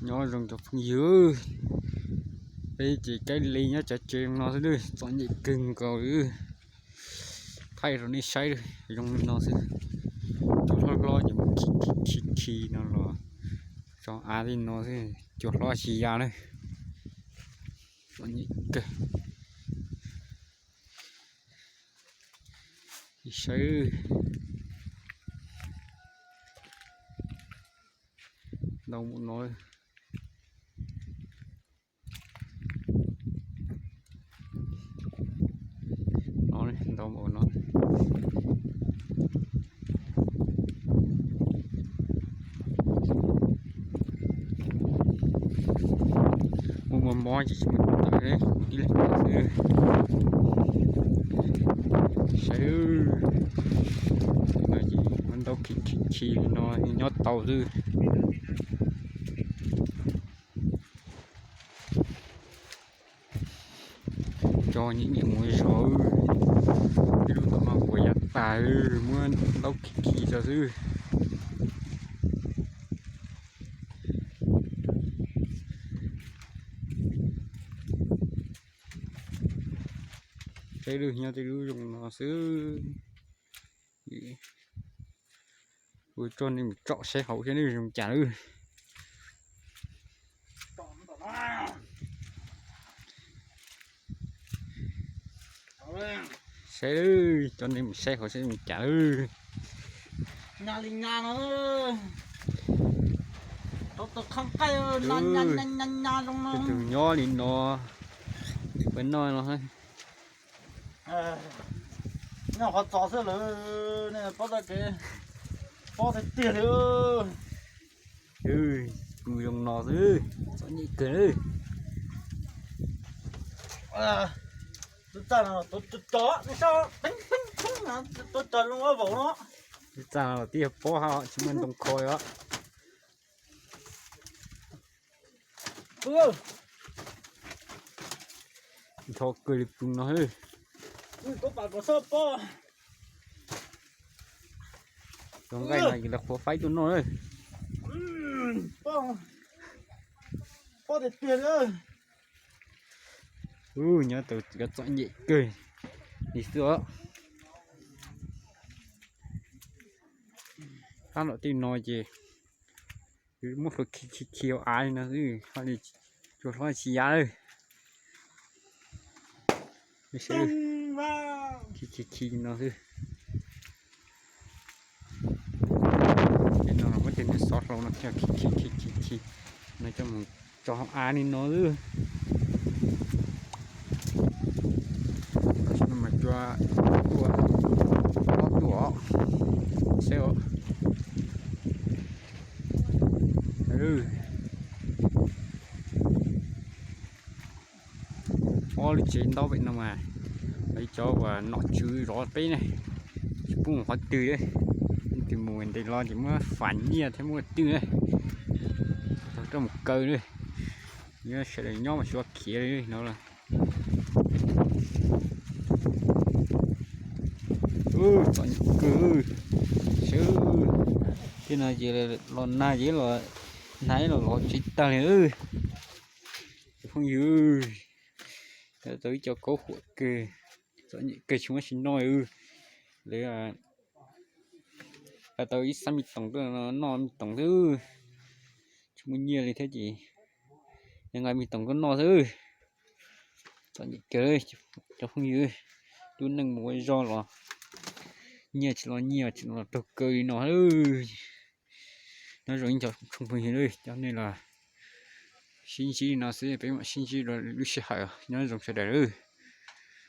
Nyob zoo cov phooj ywg, peb ces caij li nyob cov tsev no xwb, txom nyem kawg nkaus li. Thaij rau nej saib zoo li no xwb. Cua hlob hlob ces mus khi khi khi khi no los tso av li no xwb, cua hlob tsis ya na. Txom nyem kawg. Saib, ntau mus no. No ntau mus no. Mus mos mos ces tsis mus tawm li, ib leeg xwb. Saib, no ces muab ntaub khi khi khi li no nyob tau xwb. Cov nyiam nyiam mus zov, ib lub tom no kuav yav tas, muab ntaub khi khi tso xwb. Tej lub nyob tej lub zoo no xwb. Ua tso nej mus tsom saib hauv thiab nej zoo cas lawm. Saib, cov nej mus saib hauv saib zoo cas lawm. Tus nyob li no, peb noj no. Nyob qhov txos xwb lawm, nej paub txoj kev, paub tiag tiag li. Kuv zoo no xwb, txom nyem kawg li. Tus txaj no, tus cos, tus cos zoo vaum no. Tus txaj no tib yog pob hab tsis muaj ntoo kho li os. Nrho kawg li pus no. Cov nqaij no ces lawv qhuav faib tuaj noj na. Nyob tau cov txom nyem kawg li xwb os. Qab nram tej no ces muab hluav khi khi khi hauv av li no xwb, ho li cua hlob tsis ya lawm. Khi khi khi no xwb. Tej no muab tej niag xov hlau no khi khi khi khi khi no coj mus tso hauv av li no xwb. Tam sim no mas cua tuaj, ob tuaj, saib. Ob lub tsev ntaub pem no mas lawv cov uas nom tswv zov peb ne, tsis pub mus qhov twg li. Leej twg mus ntev los ces muab fam nyiaj thiab muab twg ne, tau coj mus kaw li. Nyob sawv daws nyob mas tsis ua khiav li no. Txom nyem kawg. Sawv, tej no ces los nag ces los nag los los tsis tag li. Cov phooj ywg, tau ib co kauv huam kawg, txom nyem kawg tsis muaj tsis noj. Lawv tau ib xab me toom tuaj noj me toom xwb, tsis muaj nyiaj li thiab ces nqa me toom tuaj noj xwb. Txom nyem kawg, cov phooj ywg, lub neej mus ua zog los nyiaj tsis los nyiaj tsis los raug kaw li no. Nyob zoo ib co phooj ywg, cov nej los sib ntsib li no xwb, peb mam sib ntsib rau lwm lub sij hawm, nyob zoo sawv daws.